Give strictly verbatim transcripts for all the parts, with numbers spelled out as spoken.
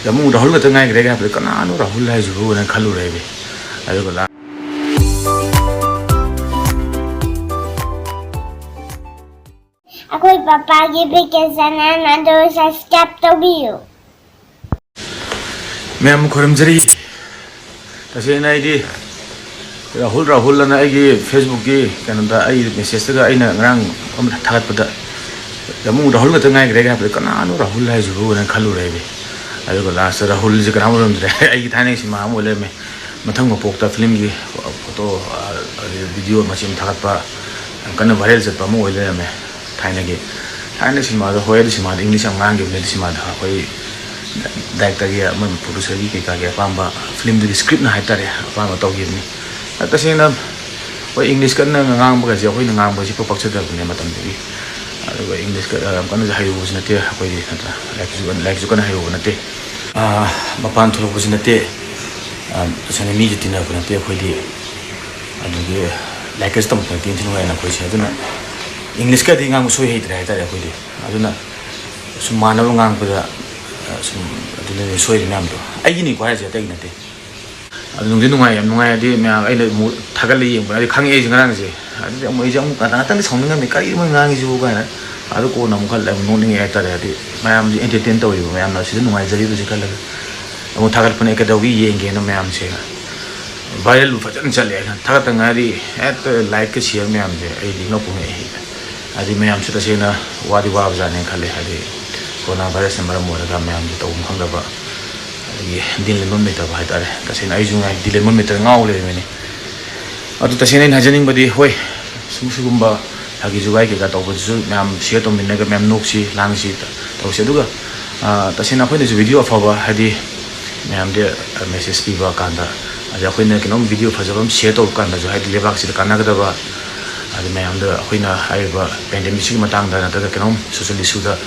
ꯑꯃꯨꯛ ꯔꯥꯍꯨꯜ ꯈꯛꯇ ꯉꯥꯏꯈ꯭ꯔꯦꯒ ꯍꯥꯏꯕꯗ, "ꯀꯅꯥꯅꯣ ꯔꯥꯍꯨꯜ ꯍꯥꯏꯁꯤꯕꯨ?" ꯍꯥꯏꯅ ꯈꯜꯂꯨꯔꯦ ꯑꯩꯗꯤ꯫ ꯑꯗꯨꯒ ꯂꯥ- ꯑꯩꯈꯣꯏ ꯄꯄꯥꯒꯤ ꯚꯦꯀꯦꯁꯟ ꯑꯗꯨ ꯁꯕꯁꯀ꯭ꯔꯥꯏꯕ ꯇꯧꯕꯤꯌꯨ꯫ ꯃꯌꯥꯝ ꯈꯨꯔꯨꯝꯖꯔꯤ꯫ ꯇꯁꯦꯡꯅ ꯑꯩꯗꯤ ꯔꯥꯍꯨꯜ, ꯔꯥꯍꯨꯜ ꯑꯅ ꯑꯩꯒꯤ Facebook-ꯀꯤ ꯀꯩꯅꯣꯗ, ꯑꯩ ꯃꯦꯁꯦꯖꯇꯒ ꯑꯩꯅ ꯉꯔꯥꯡ ꯑꯃ ꯊꯥꯒꯠꯄꯗ, "ꯑꯃꯨꯛ ꯔꯥꯍꯨꯜ ꯈꯛꯇ ꯉꯥꯏꯈ꯭ꯔꯦꯒ" ꯍꯥꯏꯕꯗ, "ꯀꯅꯥꯅꯣ ꯔꯥꯍꯨꯜ ꯍꯥꯏꯁꯤꯕꯨ?" ꯍꯥꯏꯅ ꯈꯜꯂꯨꯔꯦ ꯑꯩꯗꯤ꯫ ꯑꯗꯨꯒ ꯂꯥꯁꯇ ꯔꯥꯍꯨꯜꯁꯦ ꯀꯅꯥꯝ ꯑꯣꯏꯔꯝꯗ꯭ꯔꯦ꯫ ꯑꯩꯒꯤ ꯊꯥꯏꯅꯒꯤ ꯁꯤꯅꯦꯃꯥ ꯑꯃ ꯑꯣꯏ ꯂꯩꯔꯝꯃꯦ꯫ ꯃꯊꯪ ꯃꯄꯣꯛꯇ ꯐꯤꯂꯝꯒꯤ ꯐꯣꯇꯣ, ꯑ, ꯑꯗꯩ ꯚꯤꯗꯤꯑꯣ ꯃꯆꯦ ꯑꯃ ꯊꯥꯒꯠꯄ, ꯌꯥꯝ ꯀꯟꯅ ꯚꯥꯏꯔꯦꯜ ꯆꯠꯄ ꯑꯃ ꯑꯣꯏ ꯂꯩꯔꯝꯃꯦ ꯊꯥꯏꯅꯒꯤ꯫ ꯊꯥꯏꯅ ꯁꯤꯅꯦꯃꯥꯗꯣ, ꯍꯣꯏ, ꯑꯗꯨ ꯁꯤꯅꯦꯃꯥꯗꯣ ꯏꯪꯂꯤꯁ ꯌꯥꯝ ꯉꯥꯡꯈꯤꯕꯅꯦ꯫ ꯑꯗꯨ ꯁꯤꯅꯦꯃꯥꯗꯣ ꯑꯩꯈꯣꯏ ꯗꯥꯏꯔꯦꯛꯇꯔꯒꯤ ꯑꯃ, ꯄ꯭ꯔꯣꯗ꯭ꯌꯨꯁꯔꯒꯤ ꯀꯩꯀꯥꯒꯤ ꯑꯄꯥꯝꯕ, ꯐꯤꯂꯝꯗꯨꯒꯤ ꯁ꯭ꯀ꯭ꯔꯤꯞꯅ ꯍꯥꯏꯇꯥꯔꯦ, ꯑꯄꯥꯝꯕ ꯇꯧꯈꯤꯕꯅꯤ꯫ ꯑ, ꯇꯁꯦꯡꯅ ꯍꯣꯏ, ꯏꯪꯂꯤꯁ ꯀꯟꯅ ꯉꯥꯡꯕꯒꯁꯦ ꯑꯩꯈꯣꯏꯅ ꯉꯥꯡꯕꯁꯤ ꯄꯛ ꯄꯛꯆꯗꯕꯅꯦ ꯃꯇꯝꯗꯨꯒꯤ꯫ ꯑꯗꯨꯒ ꯏꯪꯂꯤꯁ ꯀ-, ꯌꯥꯝ ꯀꯟꯅꯁꯨ ꯍꯩꯔꯨꯕꯁꯨ ꯅꯠꯇꯦ ꯑꯩꯈꯣꯏꯗꯤ, ꯅꯠꯇ꯭ꯔꯥ? ꯂꯥꯏꯔꯤꯛꯁꯨ, ꯂꯥꯏꯔꯤꯛꯁꯨ ꯀꯟꯅ ꯍꯩꯔꯨꯕ ꯅꯠꯇꯦ꯫ ꯑ, ꯃꯄꯥꯟ ꯊꯣꯛꯂꯛꯄꯁꯨ ꯅꯠꯇꯦ꯫ ꯑ, ꯇꯁꯦꯡꯅ ꯃꯤꯁꯨ ꯇꯤꯟꯅꯔꯛꯄ ꯅꯠꯇꯦ ꯑꯩꯈꯣꯏꯗꯤ꯫ ꯑꯗꯨꯒꯤ ꯂꯥꯏꯔꯤꯛꯀꯁꯨ ꯇꯝꯃꯛꯄ ꯅꯠꯇꯦ ꯏꯟꯊꯤ ꯅꯨꯡꯉꯥꯏꯅ ꯑꯩꯈꯣꯏꯁꯦ꯫ ꯑꯗꯨꯅ ꯏꯪꯂꯤꯁꯀꯗꯤ ꯉꯥꯡꯕ ꯁꯣꯏ ꯍꯩꯇ꯭ꯔꯦ ꯍꯥꯏꯇꯥꯔꯦ ꯑꯩꯈꯣꯏꯗꯤ꯫ ꯑꯗꯨꯅ ꯁꯨꯝ ꯃꯥꯟꯅꯕ ꯉꯥꯡꯉꯛꯄꯗ, ꯑ, ꯁꯨꯝ ꯑꯗꯨꯅꯅꯦ ꯁꯣꯏꯔꯤ ꯃꯌꯥꯝꯗꯣ꯫ ꯑꯩꯒꯤꯅꯤꯀꯣ ꯍꯥꯏꯁꯦ, ꯑꯇꯩꯒꯤ ꯅꯠꯇꯦ꯫ ꯑꯗꯨ ꯅꯨꯡꯗꯤ ꯅꯨꯡꯉꯥꯏ, ꯌꯥꯝ ꯅꯨꯡꯉꯥꯏ꯫ ꯍꯥꯏꯗꯤ ꯃꯌꯥꯝ, ꯑꯩꯅ ꯑꯃꯨꯛ ꯊꯥꯒꯠꯂ ꯌꯦꯡꯕ, ꯍꯥꯏꯗꯤ ꯈꯪꯉꯛꯑꯦ ꯑꯩꯁꯦ ꯉꯔꯥꯡꯁꯦ꯫ ꯑꯗꯨꯗꯤ ꯑꯃꯨꯛ ꯑꯩꯁꯦ ꯑꯃꯨꯛ ꯉꯥꯛꯇꯪ, ꯉꯥꯛꯇꯪꯗꯤ ꯁꯥꯎꯅꯤꯡꯉꯝꯃꯤ, "ꯀꯔꯤꯅꯣ ꯃꯣꯏ ꯉꯥꯡꯉꯤꯁꯤꯕꯨ?" ꯀꯥꯏꯅ꯫ ꯑꯗꯨ ꯀꯣꯟꯅ ꯑꯃꯨꯛ ꯈꯜꯂꯦ, ꯑꯃꯨꯛ ꯅꯣꯛꯅꯤꯡꯉꯦ ꯍꯥꯏꯇꯥꯔꯦ꯫ ꯍꯥꯏꯗꯤ ꯃꯌꯥꯝꯁꯦ ꯑꯦꯟꯇꯔꯇꯦꯟ ꯇꯧꯔꯤꯕ, ꯃꯌꯥꯝꯅ ꯁꯤꯗ ꯅꯨꯡꯉꯥꯏꯖꯔꯤꯕꯁꯦ ꯈꯜꯂꯒ ꯑꯃꯨꯛ ꯊꯥꯒꯠꯄꯅꯦ꯫ ꯀꯩꯗꯧꯒꯤ ꯌꯦꯡꯒꯦꯅ ꯃꯌꯥꯝꯁꯦ꯫ ꯚꯥꯏꯔꯦꯜꯕꯨ ꯐꯖꯅ ꯆꯠꯂꯦ꯫ ꯑꯩꯅ ꯊꯥꯒꯠꯇ ꯉꯥꯏꯔꯤ, ꯍꯦꯛꯇ ꯂꯥꯏꯛꯀ ꯁꯤꯌꯔ ꯃꯌꯥꯝꯁꯦ ꯑꯩꯗꯤ ꯉꯛꯄꯨ ꯉꯛꯑꯦ꯫ ꯍꯥꯏꯗꯤ ꯃꯌꯥꯝꯁꯨ ꯇꯁꯦꯡꯅ ꯋꯥꯗꯤ ꯋꯥꯕꯖꯥꯠꯅꯦꯅ ꯈꯜꯂꯦ꯫ ꯍꯥꯏꯗꯤ ꯀꯣꯔꯣꯅꯥ ꯚꯥꯏꯔꯁꯅ ꯃꯔꯝ ꯑꯣꯏꯔꯒ ꯃꯌꯥꯝꯁꯦ ꯇꯧꯐꯝ ꯈꯪꯗꯕ, ꯑꯗꯒꯤ ꯗꯤꯜ ꯂꯦꯟꯐꯝ ꯂꯩꯇꯕ ꯍꯥꯏꯇꯥꯔꯦ꯫ ꯇꯁꯦꯡꯅ ꯑꯩꯁꯨ ꯉꯥꯏ ꯗꯤꯜ ꯂꯦꯟꯐꯝ ꯂꯩꯇꯅ ꯉꯥꯎ ꯂꯩꯔꯝꯃꯤꯅꯤ꯫ ꯑꯗꯨ ꯇꯁꯦꯡꯅ ꯑꯩꯅ ꯍꯥꯏꯖꯅꯤꯡꯕꯗꯤ, ꯍꯣꯏ, ꯁꯨꯝ ꯁꯤꯒꯨꯝꯕ ꯐꯥꯒꯤ ꯖꯨꯒꯥꯏ ꯀꯩꯀꯥ ꯇꯧꯕꯗꯨꯁꯨ ꯃꯌꯥꯝ ꯁꯤꯌꯔ ꯇꯧꯃꯤꯟꯅꯒ ꯃꯌꯥꯝ ꯅꯣꯛꯁꯤ, ꯂꯥꯡꯁꯤ, ꯇꯧꯁꯤ꯫ ꯑꯗꯨꯒ, ꯑ, ꯇꯁꯦꯡꯅ ꯑꯩꯈꯣꯏꯅꯁꯨ ꯚꯤꯗꯤꯑꯣ ꯑꯐꯕ, ꯍꯥꯏꯗꯤ ꯃꯌꯥꯝꯗ ꯃꯦꯁꯦꯖ ꯄꯤꯕ ꯀꯥꯟꯗ, ꯑꯗ ꯑꯩꯈꯣꯏꯅ ꯀꯩꯅꯣꯝ ꯚꯤꯗꯤꯑꯣ ꯐꯖꯕ ꯑꯃ ꯁꯤꯌꯔ ꯇꯧꯕ ꯀꯥꯟꯗꯁꯨ, ꯍꯥꯏꯗꯤ ꯂꯩꯕꯥꯛꯁꯤꯗ ꯀꯥꯟꯅꯒꯗꯕ, ꯑꯗ ꯃꯌꯥꯝꯗ ꯑꯩꯈꯣꯏꯅ ꯍꯥꯏꯔꯤꯕ ꯄꯦꯟꯗꯦꯃꯤꯛꯁꯤꯒꯤ ꯃꯇꯥꯡꯗ ꯅꯠꯇ꯭ꯔꯒ ꯀꯩꯅꯣꯝ ꯁꯣꯁꯤꯌꯦꯜ ꯏꯁꯨꯗ,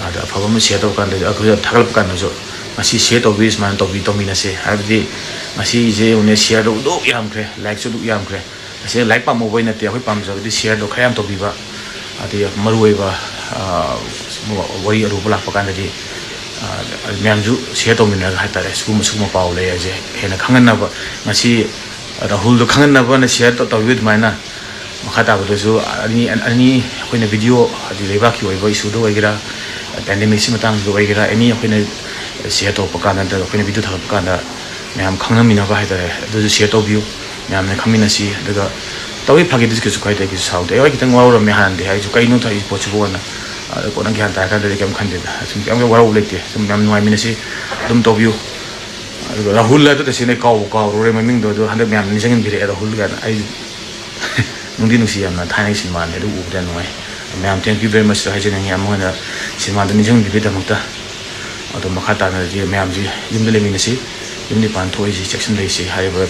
ꯑꯗ ꯑꯐꯕ ꯑꯃ ꯁꯤꯌꯔ ꯇꯧꯕ ꯀꯥꯟꯗ, ꯑꯩꯈꯣꯏꯗ ꯊꯥꯒꯠꯂꯛꯄ ꯀꯥꯟꯗꯁꯨ, "ꯉꯁꯤ ꯁꯤꯌꯔ ꯇꯧꯕꯤ, ꯁꯨꯃꯥꯏꯅ ꯇꯧꯕꯤ, ꯇꯧꯃꯤꯟꯅꯁꯦ", ꯍꯥꯏꯕꯗꯤ ꯉꯁꯤꯁꯦ ꯌꯦꯡꯉꯨꯅꯦ, ꯁꯤꯌꯔꯗꯣ ꯑꯗꯨꯛ ꯌꯥꯝꯈ꯭ꯔꯦ, ꯂꯥꯏꯛꯁꯨ ꯑꯗꯨꯛ ꯌꯥꯝꯈ꯭ꯔꯦ꯫ ꯇꯁꯦꯡꯅ ꯂꯥꯏꯔꯤꯛ ꯄꯥꯝꯍꯧꯕꯩ ꯅꯠꯇꯦ, ꯑꯩꯈꯣꯏ ꯄꯥꯝꯖꯕꯗꯤ ꯁꯤꯌꯔꯗꯣ ꯈꯔ ꯌꯥꯝ ꯇꯧꯕꯤꯕ, ꯑꯗꯩ ꯃꯔꯨꯑꯣꯏꯕ, ꯑ, ꯋꯥꯔꯤ ꯑꯔꯨꯕ ꯂꯥꯛꯄ ꯀꯥꯟꯗꯗꯤ ꯃꯌꯥꯝꯁꯨ ꯁꯤꯌꯔ ꯇꯧꯃꯤꯟꯅꯔꯒ ꯍꯥꯏꯇꯥꯔꯦ, ꯁꯤꯒꯨꯝꯕ ꯁꯤꯒꯨꯝꯕ ꯄꯥꯎ ꯂꯩ ꯍꯥꯏꯁꯦ ꯍꯦꯟꯅ ꯈꯪꯍꯟꯅꯕ, ꯉꯁꯤ ꯔꯥꯍꯨꯜꯗꯣ ꯈꯪꯍꯟꯅꯕꯅ ꯁꯤꯌꯔ ꯇꯧꯕꯤꯌꯨ꯫ ꯑꯗꯨꯃꯥꯏꯅ ꯃꯈꯥ ꯇꯥꯕꯗꯁꯨ ꯑꯅꯤ ꯑꯅꯤ ꯑꯩꯈꯣꯏꯅ ꯚꯤꯗꯤꯑꯣ, ꯍꯥꯏꯗꯤ ꯂꯩꯕꯥꯛꯀꯤ ꯑꯣꯏꯕ ꯏꯁꯨꯗ ꯑꯣꯏꯒꯦꯔꯥ, ꯄꯦꯟꯗꯦꯃꯤꯛꯁꯤ ꯃꯇꯥꯡꯗ ꯑꯣꯏꯒꯦꯔꯥ, ꯑꯦꯅꯤ ꯑꯩꯈꯣꯏꯅ ꯁꯤꯌꯔ ꯇꯧꯔꯛꯄ ꯀꯥꯟꯗ, ꯅꯠꯇ꯭ꯔꯒ ꯑꯩꯈꯣꯏꯅ ꯚꯤꯗꯤꯑꯣ ꯊꯥꯒꯠꯄ ꯀꯥꯟꯗ ꯃꯌꯥꯝ ꯈꯪꯅꯃꯤꯟꯅꯕ ꯍꯥꯏꯇꯥꯔꯦ, ꯑꯗꯨꯁꯨ ꯁꯤꯌꯔ ꯇꯧꯕꯤꯌꯨ꯫ ꯃꯌꯥꯝꯅ ꯈꯪꯃꯤꯟꯅꯁꯤ꯫ ꯑꯗꯨꯒ ꯇꯧꯏ ꯐꯥꯒꯤꯗꯨꯁꯨ ꯀꯩꯁꯨ ꯀꯥꯏꯗꯦ, ꯀꯩꯁꯨ ꯁꯥꯎꯗꯦ꯫ ꯑꯩ ꯈꯤꯇꯪ ꯋꯥꯔꯧꯔꯝꯃꯦ ꯍꯥꯟꯅꯗꯤ, ꯑꯩꯁꯨ ꯀꯩꯅꯣ ꯊꯣꯛꯏ ꯄꯣꯠꯁꯤꯕꯨ ꯑꯅ꯫ ꯑꯗꯨ ꯀꯣꯟꯅ ꯒ꯭ꯌꯥꯟ ꯇꯥꯔꯀꯥꯟꯗꯗꯤ ꯀꯩꯝ ꯈꯟꯗꯦꯗ, ꯁꯨꯝ ꯀꯩꯝ ꯋꯥꯔꯧꯕ ꯂꯩꯇꯦ꯫ ꯁꯨꯝ ꯌꯥꯝ ꯅꯨꯡꯉꯥꯏꯃꯤꯟꯅꯁꯤ, ꯑꯗꯨꯝ ꯇꯧꯕꯤꯌꯨ꯫ ꯑꯗꯨꯒ ꯔꯥꯍꯨꯜ ꯍꯥꯏꯗꯣ ꯇꯁꯦꯡꯅ ꯑꯩ ꯀꯥꯎꯕꯨ ꯀꯥꯎꯔꯨꯔꯦ ꯃꯃꯤꯡꯗꯣ, ꯑꯗꯣ ꯍꯟꯗꯛ ꯃꯌꯥꯝ ꯅꯤꯡꯁꯤꯡꯍꯟꯕꯤꯔꯛꯑꯦ ꯔꯥꯍꯨꯜ ꯀꯥꯏꯅ꯫ ꯑꯩ ꯅꯨꯡꯗꯤ ꯅꯨꯡꯁꯤ ꯌꯥꯝꯅ, ꯊꯥꯏꯅꯒꯤ ꯁꯤꯅꯦꯃꯥꯅꯤ, ꯑꯗꯨ ꯎꯕꯗ ꯌꯥꯝ ꯅꯨꯡꯉꯥꯏ꯫ ꯃꯌꯥꯝ thank you very much ꯍꯥꯏꯖꯅꯤꯡꯉꯤ ꯑꯃꯨꯛ ꯍꯟꯅ ꯁꯤꯅꯦꯃꯥꯗꯣ ꯅꯤꯡꯁꯤꯡꯕꯤꯕꯒꯤꯗꯃꯛꯇ꯫ ꯑꯗꯣ ꯃꯈꯥ ꯇꯥꯅꯗꯤ ꯃꯌꯥꯝꯁꯤ ꯌꯨꯝꯗ ꯂꯩꯃꯤꯟꯅꯁꯤ, ꯌꯨꯝ ꯅꯤꯄꯥꯟ ꯊꯣꯛꯏꯁꯤ ꯆꯦꯛꯁꯤꯟ ꯂꯩꯁꯤ, ꯍꯥꯏꯔꯤꯕ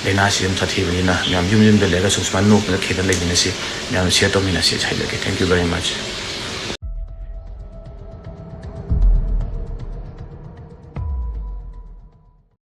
ꯂꯥꯏꯅꯥꯁꯤ ꯌꯥꯝ ꯁꯥꯊꯤꯕꯅꯤꯅ ꯃꯌꯥꯝ ꯌꯨꯝ ꯌꯨꯝꯗ ꯂꯩꯔꯒ ꯁꯨꯝ ꯁꯨꯃꯥꯏꯅ ꯅꯣꯛꯇꯅ ꯈꯦꯗꯅ ꯂꯩꯃꯤꯟꯅꯁꯤ, ꯃꯌꯥꯝ ꯁꯤꯌꯔ ꯇꯧꯃꯤꯟꯅꯁꯤ ꯍꯥꯏꯖꯒꯦ꯫ Thank you very much꯫